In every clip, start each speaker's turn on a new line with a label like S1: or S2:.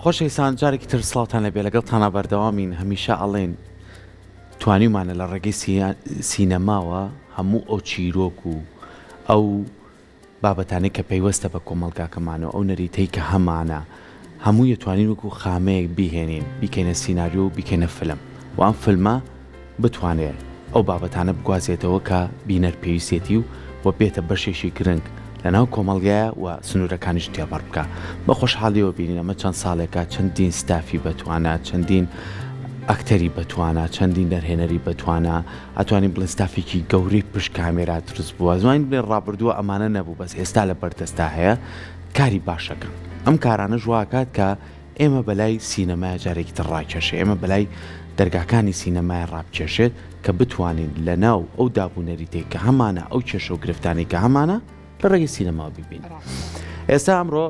S1: خۆشەویستان جارێکی تر سڵاوتان لێبێ لەگەڵتانا بەردەوامین هەمیشە ئەڵێین توانیومانە لە ڕێگەی سینەماوە هەموو ئەو چیرۆک و ئەو بابەتانەی کە پەیوەستە بە کۆمەڵگاکەمانەوە ئەو نەریتەی کە هەمانە هەمووی ئەتوانین وەکو خامەیەک بیهێنین بیکەینە سیناریۆ و بیکەینە فلم و ئەم فلمە بتوانێ ئەو بابەتانە بگوازێتەوە کە بینەر پێویستێتی و و بێتە بەشێکی گرنگ لەناو کۆمەڵگایە و سنوورەکانیش تێپەڕ بکا. بە خۆشحاڵیەوە بینین ئەمە چەند ساڵێکە چەندین ستافی بەتوانا، چەندین ئەکتەری بەتوانا، چەندین دەرهێنەری بەتوانا، ئەتوانین بڵێین ستافێکی گەورەی پشت کامێرا دروست بووە. ئەتوانین بڵێین ڕابردووە ئەمانە نەبوو بەس ئێستا لە بەردەستا هەیە کاری باشەکەن. ئەم کارانەش وا ئەکات کە ئێمە بەلای سینەمایە جارێکی تر ڕاکێشێ، ئێمە بەلای دەرگاکانی سینەمایە ڕابکێشێت کە بتوانین لە ناو ئەو داب و نەریتەی کە هەمانە، ئەو کێشە و گرفتانەی کە هەمانە لە ڕێگەی سینەماوە بیبینین. ئێستا ئەمڕۆ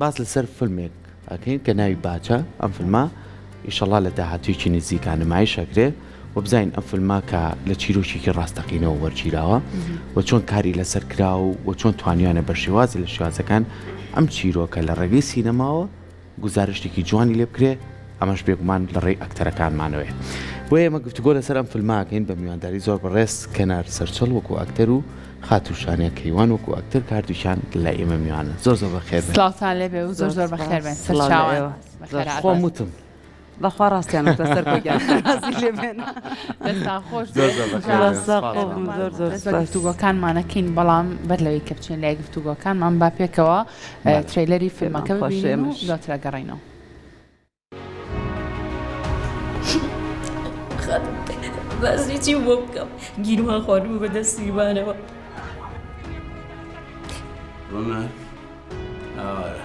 S1: باس لەسەر فیلمێک ئەکەین کە ناوی باچە، ئەم فیلمە ئیشەڵا لە داهاتوویەکی نزیکا نمایش ئەکرێ و بزانین ئەم فیلمە کە لە چیرۆکێکی ڕاستەقینەوە وەرگیراوە و چۆن کاری لەسەر کرا و چۆن توانیویانە بە شێوازی لە شێوازەکان ئەم چیرۆکە لە ڕێگەی سینەماوە گوزارشتێکی جوانی لێ بکرێ ئەمەش بێگومان لە ڕێی ئەکتەرەکانمانەوەیە بۆیە ئێمە گفتوگۆ لەسەر ئەم فیلمە ئەکەین بە میوانداری زۆر بەڕێز کەنار سەرچڵ وەکو ئەکتەر و خاتوو شانیا کەیوان وەکو ئەکتەر کە هەردووکیان لای ئێمە میوانن زۆر زۆر بەخێر بێن.
S2: سڵاوتان لێبێ و زۆر زۆر بەخێر بێن سەرچاوان.
S1: خۆم وتم.
S3: بەخوا ڕاستیان وتە سەرکۆ گیان ڕازی لێ بێن.
S2: دەستان خۆش بێت.
S1: زۆر زۆر بەخێر بێن.
S3: ساغ بن زۆر زۆر
S2: دەست بە
S3: سوپاس.
S2: گفتوگۆکانمانەکەین بەڵام بەر لەوەی کە بچین لای گفتوگۆکانمان با پێکەوە
S1: بەڵێ.
S2: ترەیلەری
S3: پێمان
S2: فیلمەکە
S3: خۆشە
S2: ببینین و
S3: ئێمەش.
S2: دواتر ئەگەڕێینەوە.
S4: خاتم باسی چیم بۆ بکەم گیرمان خواردبوو بە دەست سیروانەوە.
S5: ڕۆناک ئاوارە.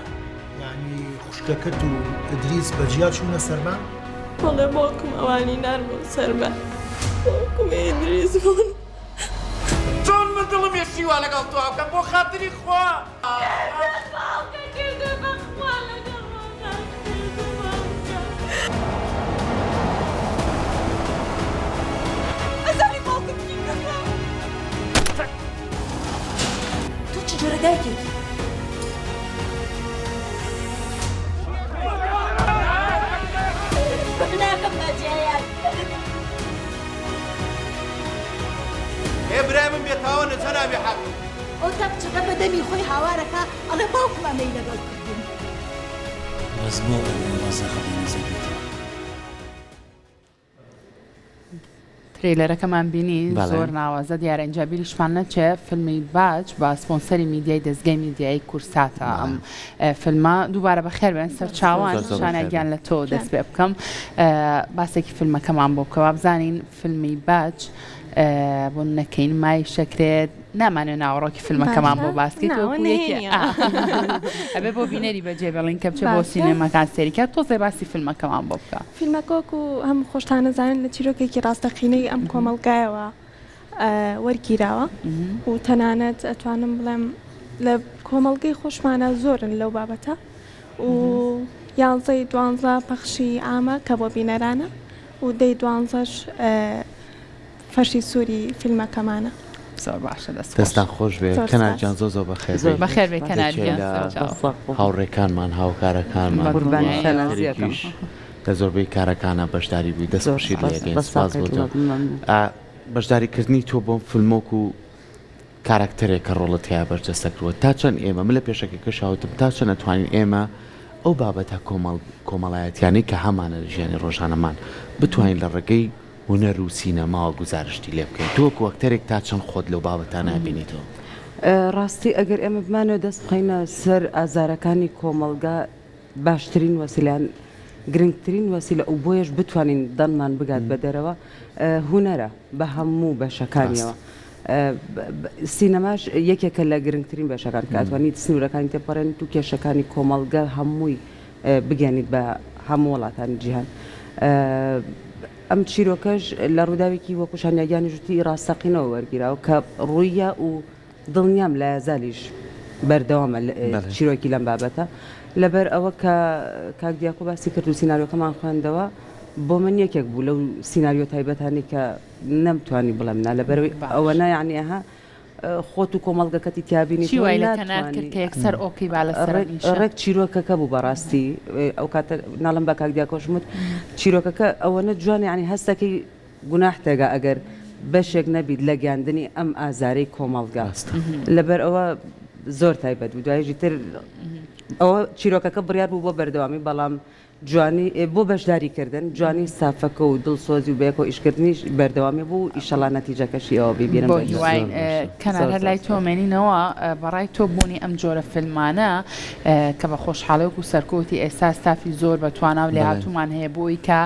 S6: یانی خوشکەکەت و ئیدریس بە جیا چوونە سەربان؟
S4: بەڵێ باوکم ئەوانی نارد بۆ سەربان. باوکم ئیدریس بوون.
S7: چۆن من دڵم یەشی وا لەگەڵ تۆ بکەم بۆ خاتری خوا.
S4: تۆ چ جۆرە دایکێکی؟
S7: ئێ برای من بێتاوانە جەنابی حاکم.
S8: ئەوتا کچەکە بە دەمی خۆی هاوارەکا ئەڵێ باوکم ئەمەی لەگەڵ کردم.
S5: بەس بۆ ئەوەی ڕەزاقە بێ نزیک بیتەوە.
S2: ترەیلەرەکەمان بینی زۆر ناوازە دیارە ئینجا بیریشمان نەچێ فیلمی باج بە سپۆنسەری میدیای دەزگای میدیایی کورساتە ئەم فیلمە دووبارە بەخێر بێن سەرچاوان شانە گیان لە تۆ دەست پێ بکەم باسێکی فیلمەکەمان بۆ بکە وابزانین فیلمی باج بۆ نەکەین مای شەکرێت نامانێ ناوەڕۆکی فیلمەکەمان بۆ باسکەیت وەکو یەکێ ئەبێ بۆ بینەری بەجێ بێڵین کە بچێ بۆ سینەماکان سەیری کات تۆزێ باسی فیلمەکەمان بۆ بکە.
S9: فیلمەکە وەکو هەموو خۆشتان ئەزانن لە چیرۆکێکی ڕاستەقینەی ئەم کۆمەڵگایەوە وەرگیراوە و تەنانەت ئەتوانم بڵێم لە کۆمەڵگەی خۆشمانە زۆرن لەو بابەتە و یانزەی دوانزە پەخشی عامە کە بۆ بینەرانە و دەی دوانزەش فەرشی سووری فیلمەکەمانە.
S2: زۆر باشە دەست خۆش.
S1: دەستان خۆش بێ
S9: زۆر
S1: کەنار
S9: سپاس.
S1: گیان زۆر زۆر بەخێر
S2: زۆر
S1: بێی.
S2: بەخێر بێی کەنار
S1: یەکێ
S2: گیان
S1: لە
S2: سەرچاو.
S1: هاوڕێکانمان هاوکارەکانمان
S3: قوربانی
S1: و
S3: شانازیەکەم.
S1: ئەکتەرێکیش لە زۆربەی کارەکانا بەشداری بووی دەست
S3: زۆر
S1: خۆشیت لێ
S3: سپاس
S1: ئەکەین
S3: بە
S1: سپاس
S3: ساقی
S1: بۆ تۆ.
S3: دڵت مەمنون.
S1: ئا بەشداری کردنی تۆ بۆم فیلمە وەکو کاراکتەرێک کە ڕۆڵت تیا بەرجەستە کردووە تا چەند ئێمە من لە پێشەکیەکەشا وتم تا چەند ئەتوانین ئێمە ئەو بابەتە کۆمەڵ کۆمەڵایەتیانەی کە هەمانە لە ژیانی ڕۆژانەمان بتوانین لە ڕێگەی هونەر و سینەماوە گوزارشتی لێ بکەین تۆ وەکو ئەکتەرێک تا چەند خۆت لەو بابەتانە ئەبینیتەوە؟
S3: ڕاستی ئەگەر ئێمە بمانەوێت دەست بخەینە سەر ئازارەکانی کۆمەڵگا باشترین وەسیلە یان گرنگترین وەسیلە و بۆیەش بتوانین دەنگمان بگات بە دەرەوە هونەرە بە هەموو بەشەکانیەوە سینەماش یەکێکە لە گرنگترین بەشەکان کە ئەتوانیت سنوورەکانی تێپەڕێنیت و کێشەکانی کۆمەڵگە هەمووی بگەنیت بە هەموو وڵاتانی جیهان. ئەم چیرۆکەش لە ڕووداوێکی وەکو شانیا گیانیش وتی ڕاستەقینەوە وەرگیراوە کە ڕوویە و دڵنیام لایەزالیش بەردەوامە چیرۆکی لەم بابەتە لەبەر ئەوە کە کاک دیاکۆ باسی کرد و سیناریۆکەمان خوێندەوە بۆ من یەکێک بوو لەو سیناریۆ تایبەتانەی کە نەمتوانی بڵێم نا لەبەرەوەی ئەوە نا یعنی ئەها. خۆت و کۆمەڵگەکەتی تیا
S2: چی
S3: بینیتەوە
S2: وای لە کەنار کرد
S3: ناتوانی
S2: کە یەکسەر okay با لەسەر
S3: ڕێک
S2: ئەم ئیشە؟
S3: ڕێک چیرۆکەکە بوو بەڕاستی ئەو کاتە ناڵێم بە کاک دیاکۆشم وت چیرۆکەکە ئەوەنە جوانە یانی هەستەکەی گوناح تێگا ئەگەر بەشێک نەبیت لە گەیاندنی ئەم ئازارەی کۆمەڵگە لەبەر ئەوە زۆر تایبەت بوو دواییش ئیتر ئەوە چیرۆکەکە بڕیار بوو بۆ بەردەوامی بەڵام جوانی بۆ بەشداری کردن جوانی ستافەکە و دڵسۆزی و بەیەکەوە ئیشکردنیش بەردەوامی بوو ئیشەڵا نەتیجەکەشی ئەوە بیبینم
S2: بۆ
S3: بە
S2: هیوای کەنار
S3: زۆر
S2: هەر
S3: زۆر
S2: لای تۆ
S3: سوپاس.
S2: مێنینەوە بەڕای تۆ بوونی ئەم جۆرە فیلمانە کە بە خۆشحاڵی وەکو سەرکەوتی ئێستا ستافی زۆر بە توانا و
S1: بەڵێ.
S2: لێهاتوومان هەیە بۆ ئەوی کە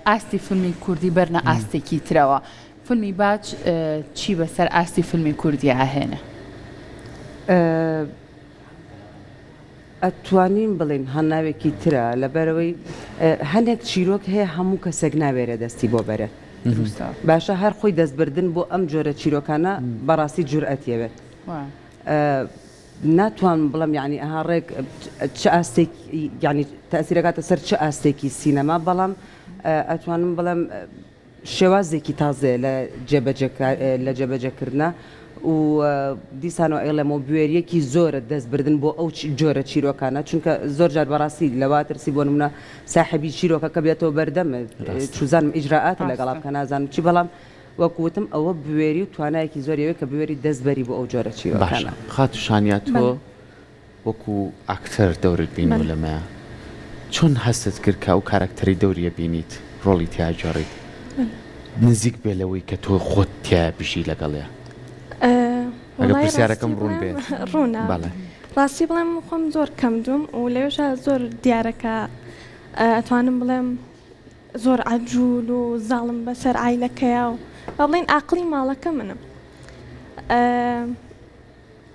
S2: ئاستی فیلمی کوردی بەرنە ئاستێکی ترەوە فیلمی باج چی بەسەر ئاستی فیلمی کوردی ئاهێنێ؟
S3: ئەتوانین بڵێین هەناوێکی ترە لەبەرئەوەی هەنێک چیرۆک هەیە هەموو کەسێک ناوێرێ دەستی بۆ بەرێت باشە هەر خۆی دەست بردن بۆ ئەم جۆرە چیرۆکانە بەڕاستی جورئەتی ئەوێت ناتوانم بڵێم یعنی ئەها ڕێک چ ئاستێک یعنی تەئسیرەکاتە سەر چ ئاستێکی سینەما بەڵام ئەتوانم بڵێم شێوازێکی تازەیە لە جێبەجێ لە جێبەجێکردنا و دیسانەوە ئەیڵێمەوە بوێرییەکی زۆرە دەست بردن بۆ ئەو جۆرە چیرۆکانە چونکە زۆر جار بەڕاستی لەوە ترسی بۆ نمونە ساحێبی چیرۆکەکە بێتەوە بەردەمت
S1: ڕاستە.
S3: چوزانم ئیجرائاتت لەگەڵا
S2: ڕاستە.
S3: بکا نازانم چی بەڵام وەکو وتم ئەوە بوێری و توانایەکی زۆری ئەوێ کە بوێری دەست بەری بۆ ئەو جۆرە
S1: باشە
S3: چیرۆکانە.
S1: خاتوو شانیا تۆ
S9: بەڵێ.
S1: وەکو ئاکتەر دەورت بینیوە
S9: بەڵێ.
S1: لەمەیا چۆن هەستت کرد کە ئەو کارەکتەرەی دەوری ئەبینیت ڕۆڵی تیا ئەگێڕیت
S9: بەڵێ.
S1: نزیک بێ لەوەی کە تۆ خۆت تیایا بژی لەگەڵیا؟ ئەگەر
S9: وەڵای
S1: پرسیارەکەم
S9: ڕاستی
S1: ڕوون بێ
S9: بڵێم ڕوونە
S1: بەڵێ.
S9: ڕاستی بڵێم خۆم زۆر کەم دووم و لەوێشا زۆر دیارە کە ئەتوانم بڵێم زۆر عەجول و زاڵم بەسەر عایلەکەیا و با بڵێین ئاقڵی ماڵەکە منم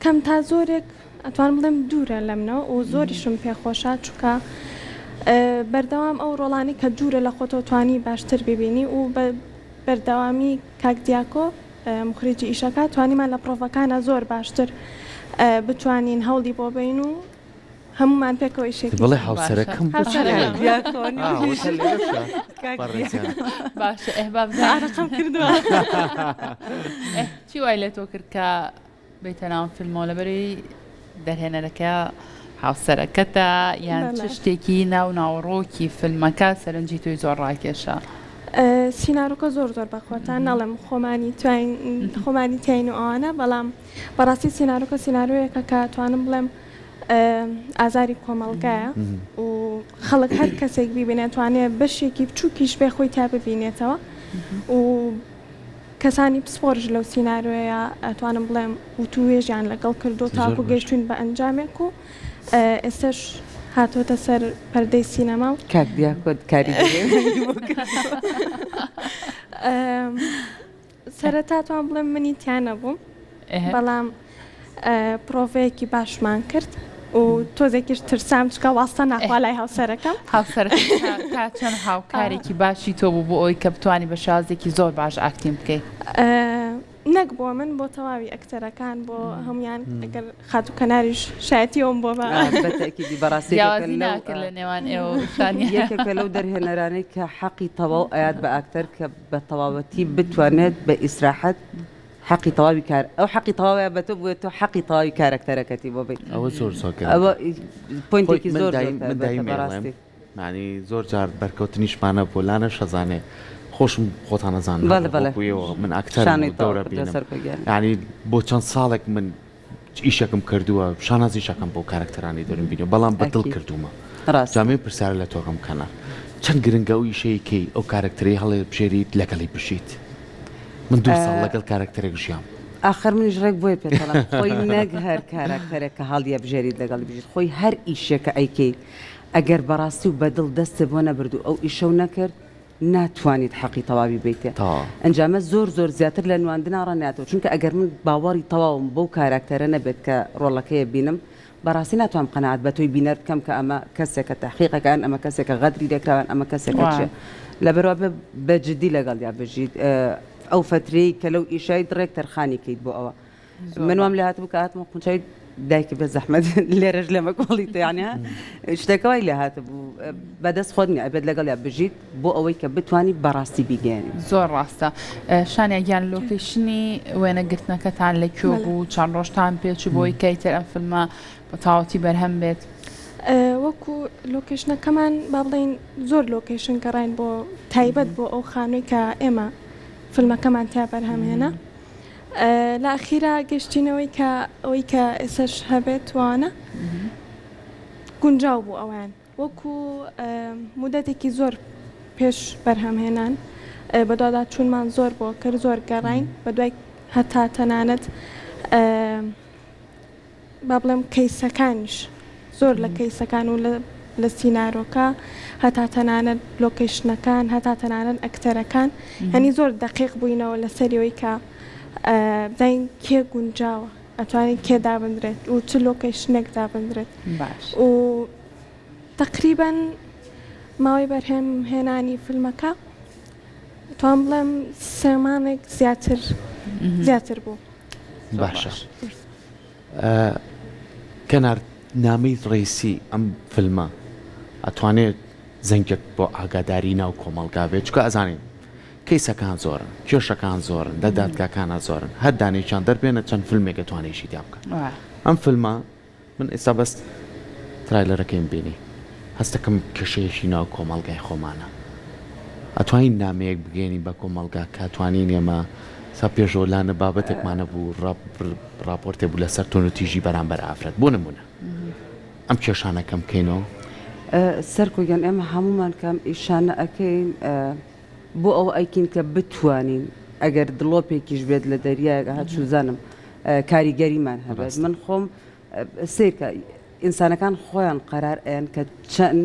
S9: کەم تا زۆرێک ئەتوانم بڵێم دوورە لەمنەوە و زۆریشم پێ خۆشە چونکە بەردەوام ئەو ڕۆڵانەی کە دوورە لە خۆتەوە توانی باشتر ببینی و بە بەردەوامی کاک دیاکۆ موخریجی ئیشەکە توانیمان لە پڕۆڤەکانا زۆر باشتر بتوانین هەوڵی بۆ بەین و هەموومان پێکەوە ئیشێکی
S1: بڵێ
S9: باشە.
S1: هاوسەرەکەم بۆچی
S9: هاوسەرەکەم.
S1: ئەڵێی؟
S3: دیاکۆ
S1: ئا
S3: نیش.
S1: وتە لێرەشە
S3: کاک
S1: بەڕێزیان.
S2: باشە ئه با بزانین.
S9: ئارەقەم کردووە.
S2: ئه چی وای لە تۆ کرد کە بێیتە ناو فیلمەوە لەبەرەی دەرهێنەرەکە هاوسەرەکەتە یان چ
S9: بەڵێ.
S2: شتێکی ناو ناوەڕۆکی فیلمەکە سەرنجی تۆی زۆر ڕاکێشا؟
S9: سینارۆکە زۆر زۆر بەقوەتە ناڵێم خۆمانی تواین خۆمانی تیاین و ئەوانە بەڵام بەڕاستی سینارۆکە سینارۆیەکە کە توانم بڵێم ئازاری کۆمەڵگایە و خەڵک هەر کەسێک بیبینێت توانێت بەشێکی بچووکیش بێ خۆی تا ببینێتەوە و کەسانی پسپۆڕیش لەو سیناریۆیە ئەتوانم بڵێم وتووێژیان لەگەڵ کردووە تاکو گەیشتوین بە ئەنجامێک و ئێستەش هاتۆتە سەر پەردەی سینەما و
S3: کاک دیاکۆ کاریگەری بۆ کردووە.
S9: سەرەتا توان بڵێم منی تیا نەبووم بەڵام پرۆڤەیەکی باشمان کرد و تۆزێکیش ترسام چکە واستە ناخوا لای هاوسەرەکەم.
S2: هاوسەرەکەت تا چەند هاوکارێکی باشی تۆ بوو بۆ ئەوەی کە بتوانی بە شێوازێکی زۆر باش ئاکتین بکەی؟
S9: نەک بۆ من بۆ تەواوی ئەکتەرەکان بۆ هەموویان ئەگەر خاتوو کەناریش شایەتی ئەوم بۆ بە.
S3: بە تەئکیدی بەڕاستی یەکێکە
S2: جیاوازی
S3: لەو
S2: ناکرد لە نێوان ئێوە و شانیا.
S3: یەکێکە لەو دەرهێنەرانەی کە حەقی تەواو ئەیات بە ئاکتەر کە بە تەواوەتی بتوانێت بە ئیسراحەت حەقی تەواوی کار ئەو حەقی تەواوە بە تۆ بوێت تۆ حەقی تەواوی کارەکتەرەکەتی بۆ بیت
S1: ئەوە زۆر زۆر گرنگە
S3: ئەوە
S1: خۆی
S3: point ێکی
S1: من
S3: زۆر زۆر
S1: دایم من
S3: تایبەتە
S1: دایم ئەیڵێم
S3: بەڕاستی
S1: یانی زۆر جار بەرکەوتنیشمانە بۆ لانەش ئەزانێ خۆشم خۆتان ئەزانن
S3: بەڵێ بەڵێ
S1: وەکو ئێوە من ئاکتەرم
S3: شانەی
S1: و
S3: تەواو
S1: دەورە
S3: کردووە
S1: بینم
S3: سەرکۆ گیان
S1: یانی بۆ چەند ساڵێک من ئیشێکم کردووە شانازیش ئەکەم بەو کارەکتەرانەی دەورم بینیوە بەڵام بە دڵ
S3: ئەکید
S1: کردوومە
S3: ڕاستە.
S1: جا من پرسیارە لە تۆکەم کەنار چەند گرنگە ئەو ئیشەی کەی ئەو کارەکتەرەی هەڵێبژێریت لەگەڵی بژیت من دوو ساڵ لەگەڵ کارەکتەرێک ژیام.
S3: ئاخر منیش ڕێک بۆیە پێت ئەڵێم خۆی نەک هەر کاراکتەرێک کە هەڵیەبژێریت لەگەڵی بژیت خۆی هەر ئیشێک کە ئەیکەیت ئەگەر بەڕاستی و بەدڵ دەستت بۆ نەبرد و ئەو ئیشەو نەکرد ناتوانیت حەقی تەواوی بەیتێ
S1: تەواو.
S3: ئەنجا ئەمە زۆر زۆر زیاتر لە نواندنا ڕەناتەوە چونکە ئەگەر من باوەڕی تەواوم بەو کاراکتەرە نەبێت کە ڕۆڵەکەیە بینم بەڕاستی ناتوانم قەناعەت بە تۆی بینەر بکەم کە ئەمە کەسێکە تەحقیقەکە یان ئەمە کەسێکە غەدری لێکراوە یان ئەمە کەسێکە چیە لەبەرئەوە بێ بە جدی لەگەڵیا بژیت ئەو فەترەی کە لەو ئیشایت ڕێک تەرخانی کەیت بۆ ئەوە من وام لێهاتبوو کە هاتمە قونچای. دایکی بە زەحمەت لێرەش لێمە کۆڵیتە یعنی شتەکە وای لێ هاتبوو بەدەست خۆت نیە ئەبێت لەگەڵیا بژیت بۆ ئەوەی کە بتانی بەڕاستی بیگەیەنی.
S2: زۆر ڕاستە شانیا گیان لۆکەیشنی وێنەگرتنەکەتان لە کوێ بوو چەند ڕۆژتان پێچوو بۆی کە ئیتر ئەم فیلمە بە تەواوەتی بەرهەم بێت؟
S9: وەکو لۆکەیشنەکەمان با بڵێین زۆر لۆکەیشن گەڕاین بۆ تایبەت بۆ ئەو خانووی کە ئێمە فیلمەکەمان تیا بەرهەم هێنا لە ئەخیرا گەشتینەوەی کە ئەوەی کە ئێسەش هەبێت وانە گونجاو بوو ئەویان وەکو مودەتێکی زۆر پێش بەرهەمهێنان بەدواداچوونمان زۆر بۆ کرد زۆر گەڕاین بەدوای هەتا تەنانەت با بڵێم کەیسەکانیش زۆر لە کەیسەکان و لە سینارۆکە هەتا تەنانەت لۆکەیشنەکان هەتا تەنانەت ئەکتەرەکان هەنی زۆر دەقیق بووینەوە لەسەریەوەی کە بزانین کێ گونجاوە ئەتوانین کێ دابندرێت و چ لۆکەیشنێک دابندرێت
S2: باش
S9: و تەقریبەن ماوەی بەرهەم هێنانی فیلمەکە توان بڵێم سێ مانێک زیاتر زیاتر بوو.
S1: باشە کەنار نامەی ڕیسی ئەم فیلمە ئەتوانێت زەنگێک بۆ ئاگاداری ناو کۆمەڵگا بێت چکە ئەزانین کەیسەکان زۆرن کێشەکان زۆرن لە دادگاکانە زۆرن هەر دانێکیان دەربێنە چەند فیلمێک ئەتوانێ ئیشی تیا بکە ئەم فیلمە من ئێستا بەس ترایلەرەکەیم بینی هەستەکەم کێشەیەکی ناو کۆمەڵگای خۆمانە ئەتوانین نامەیەک بگەیەنین بە کۆمەڵگا کە توانین ئێمە سا پێشەوە لانە بابەتێکمانە بوو ڕاپۆرتێ بوو لەسەر توندوتیژی بەرامبەر ئافرەت بۆ نمونە ئەم کێشانە کەم بکەینەوە.
S3: سەرکۆ گیان ئێمە هەموومان کە ئەم ئیشانە ئەکەین بۆ ئەوە ئەیکەین کە بتوانین ئەگەر دڵۆپێکیش بێت لە دەریایەک ها چوزانم کاریگەریمان هەبێت من خۆم سیرکە ئینسانەکان خۆیان قەرار ئەیەن کە چەند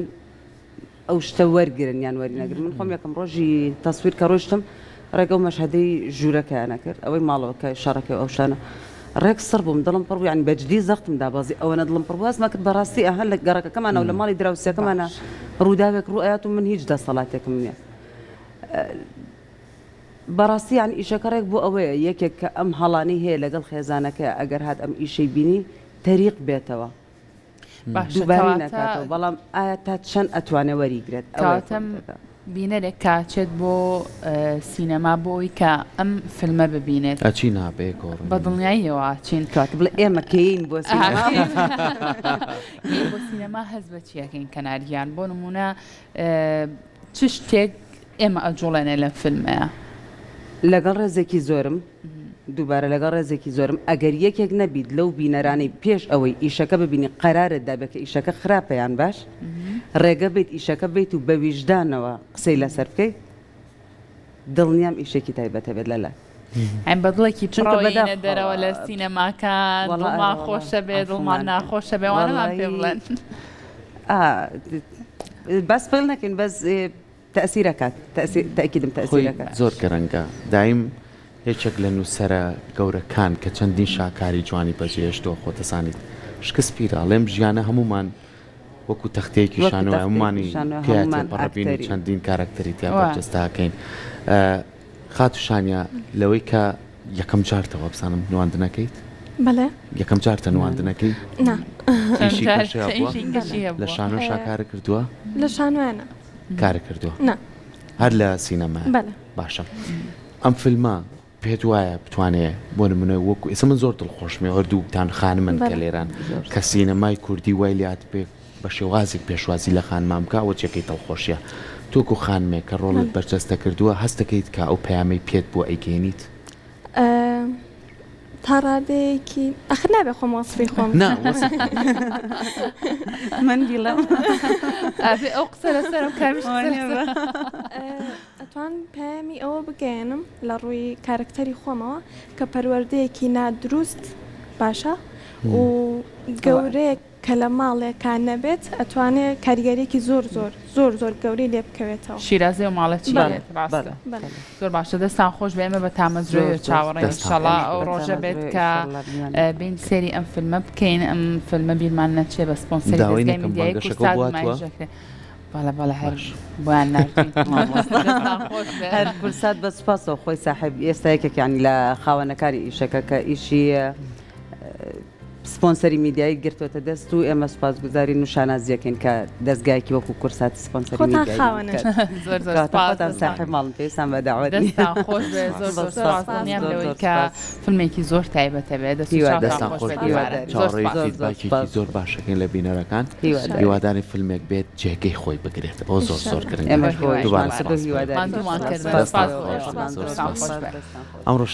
S3: ئەو شتە وەرگن یان وەری نەگرن من خۆم یەکەم ڕۆژی تەسویر کە ڕۆشتم ڕێک ئەو مەشهدەی ژوورەکەیانە کرد ئەوەی ماڵەوە کە شەڕەکەی ئەو شتانە ڕێک سڕ بووم دڵم پڕ بوو یانی بەجدی زەختم دابەزی ئەوەنە دڵم پڕ بوو هەستم کرد بەڕاستی ئەها لە گەڕەکەکەمانە و لە ماڵی دراوسێکەمانە ڕووداوێک ڕوو ئەیات و من هیچ دەسەڵاتێکم نییە بەڕاستی یان ئیشەکە ڕێک بۆ ئەوەیە یەکێک کە ئەم هەڵانەی هەیە لەگەڵ خێزانەکەی ئەگەر هات ئەم ئیشەی بینی تەریق بێتەوە
S2: باشە
S3: دووبارەی
S2: کەواتە
S3: نەکاتەوە بەڵام ئایا تا چەند ئەتوانێ وەریگرێت ئەوەیە
S2: کەواتە
S3: پۆینتەکە.
S2: بینەرێک کە ئەچێت بۆ سینەما بۆ ئەوەی کە ئەم فیلمە ببینێت.
S1: ئەچین ها بەیەکەوە
S2: بە
S1: ڕۆین.
S2: دڵنیاییەوە ئەچین.
S3: کەواتە بڵێ ئێمە کەین بۆ سینەما.
S2: کەین بۆ سینەما هەست بە چی ئەکەین کەنار گیان بۆ نموونە چ شتێک ئێمە ئەجوڵێنێ لەم فیلمەیا؟
S3: لەگەڵ ڕێزێکی زۆرم دووبارە لەگەڵ ڕێزێکی زۆرم ئەگەر یەکێک نەبیت لەو بینەرانەی پێش ئەوەی ئیشەکە ببینی قەرارت دابێت کە ئیشەکە خراپە یان باش ڕێگە بیت ئیشەکە بیت و بە ویژدانەوە قسەی لەسەر بکەیت دڵنیام ئیشێکی تایبەت هەبێت لەلا
S2: ئەم بە دڵێکی
S3: چونکە
S2: پڕەوە
S3: بەداخەوە
S2: دەرەوە لە سینەماکان
S3: وەڵا
S2: دڵمان
S3: ئەرێ وەڵا
S2: خۆشە بێ دڵمان
S3: عەفومان کە
S2: ناخۆشە بێ وانەمان پێ
S3: وەڵایی
S2: بڵێن
S3: ئا باس فێڵ نەکەین بەس تەئسیر ئەکات تەئسیر تەئکیدم تەئسیر
S1: خۆی
S3: ئەکات.
S1: زۆر گرنگە دایم یەکێک لە نووسەرە گەورەکان کە چەندین شاکاری جوانی بەجێهێشتووە خۆتەزانیت شکسپیرە ئەڵێم ژیانە هەموومان وەکو تەختەیەکی
S3: وەکو
S1: شانۆ
S3: تەختەیەکی
S1: هەموومانی
S3: شانۆ
S1: پیا
S3: هەموومان
S1: تێپەڕبین و
S3: ئەکتەرین.
S1: چەندین کارەکتەری تیا
S2: وا.
S1: بەرجەستە ئەکەین خاتوو شانیا لەوەی کە یەکەم جارتە وابزانم نواندنەکەیت؟
S9: بەڵێ.
S1: یەکەم جارتە نواندنەکەی؟
S9: نا.
S1: ئیشی
S2: چەند جار
S1: کەشی هەبووە؟
S2: ئیشی کەشی
S1: لە
S2: هەبووە؟
S1: شانۆشا کارت کردووە؟
S9: لە شانۆیا نا.
S1: کارت کردووە؟
S9: نا.
S1: هەر لە سینەمایە؟
S9: بەلێ.
S1: باشە ئەم فیلمە پێت وایە بتوانێ بۆ نمونە وەکو ئێستا من زۆر دڵخۆشم ئێوە هەردووکتان خانمن کە
S9: بەلێ.
S1: لێران کە سینەمای کوردی وای لێهات بێ بە شێوازێک پێشوازی لە خانمان بکا ئەوە جێگەی دڵخۆشیە تۆ وەکو خانمێک کە ڕۆڵت
S9: بەلێ.
S1: بەرجەستە کردووە هەست دەکەیت کە ئەو پەیامەی پێت بووە ئەیگەیەنیت؟
S9: تا ڕادەیەکی ئەخر نابێ خۆم وەسفی خۆم
S1: نا وەسف
S3: من بیڵێم
S2: ئەبێ ئەو قسە لەسەرم کامیش قسە لەسەر
S9: ئەتوان پەیامی ئەوە بگەیەنم لە ڕووی کارەکتەری خۆمەوە کە پەروەردەیەکی نادروست باشە و گەورەیەک کە لە ماڵێکا نەبێت ئەتوانێ کاریگەریەکی زۆر زۆر زۆر زۆر گەورەی لێ بکەوێتەوە.
S2: شیرازەی و ماڵە چی
S9: بەڵێ
S2: بێت ڕاستە
S3: بەڵێ
S9: بەڵێ.
S2: زۆر باشە دەستان خۆش بێ ئێمە بە تامەزرۆیەوە
S3: زۆر زۆر
S2: چاوەڕێین
S1: دەستان
S2: ئیشەڵا
S1: خۆش
S2: ئەو
S1: بێت.
S3: بە
S2: ڕۆژە بێت
S3: تامەزرۆیە
S2: کە
S3: ئیشەڵا بمیانێتەوە.
S2: بێین سەیری ئەم فیلمە بکەین ئەم فیلمە بیرمان نەچێ بە سپۆنسەری
S1: داوای
S2: دەزگای
S1: نەکەم
S2: میدیایی
S1: بانگەشەکەو
S2: کورسات
S1: بۆ هاتووە؟
S2: نمایش دەکرێ بەڵێ بەڵێ هەر
S1: باش.
S2: بۆیان ناردین
S3: مامۆستا
S2: دەستان خۆش بێ.
S3: هەر کورسات بە سوپاسەوە خۆی ساحێب ئێستا یەکێک یانی لە خاوەنەکانی ئیشەکە کە ئیشی. سپۆنسەری میدیایی گرتۆتە دەست و ئێمە سوپاسگوزارین و شانازیەکەین کە دەزگایەکی وەکو کورسات سپۆنسەری
S9: خۆتان
S3: میدیایی
S9: خاوەنن.
S3: بکات.
S2: زۆر زۆر
S3: کەواتە
S2: سوپاس
S3: خۆتان
S2: دەستان
S3: ساحێب ماڵن پێویستان بە دەعوەت نییە.
S2: دەستان خۆش بێ زۆر زۆر
S3: زۆر
S2: سوپاس
S3: سوپاس
S2: دڵنیام
S3: زۆر
S2: لەوەی
S3: زۆر
S2: کە
S3: سوپاس.
S2: فیلمێکی زۆر تایبەتە بێ دەست و
S3: هیوادارین.
S2: چاوتان
S1: دەستان
S2: خۆش
S1: خۆش
S2: بێ
S1: بێ
S2: دووبارە زۆر
S1: چاوەڕێی
S2: سوپاس.
S3: زۆر زۆر
S1: فیدباکێکی
S3: سوپاس.
S1: زۆر باشەکەین لە بینەرەکان
S3: هیوادارین.
S1: هیوادارین فیلمێک بێت جێگەی خۆی بگرێت ئەوە زۆر زۆر
S2: ئینشاللە.
S1: گرنگە
S3: ئێمەش
S2: زۆر
S3: بۆ
S2: هیوایین
S1: دووبارە
S3: ئیشمان کرد و
S1: سوپاس بۆ
S3: هیوادارین.
S2: ماندوومان
S3: زۆر
S2: کردن
S3: سوپاس
S2: سوپاس
S1: دەستان
S2: بۆ
S1: خۆش
S2: ئێوە
S1: بێت زۆر
S2: دەستان
S1: سوپاس
S2: خۆش بێ.
S1: ئەمڕۆ.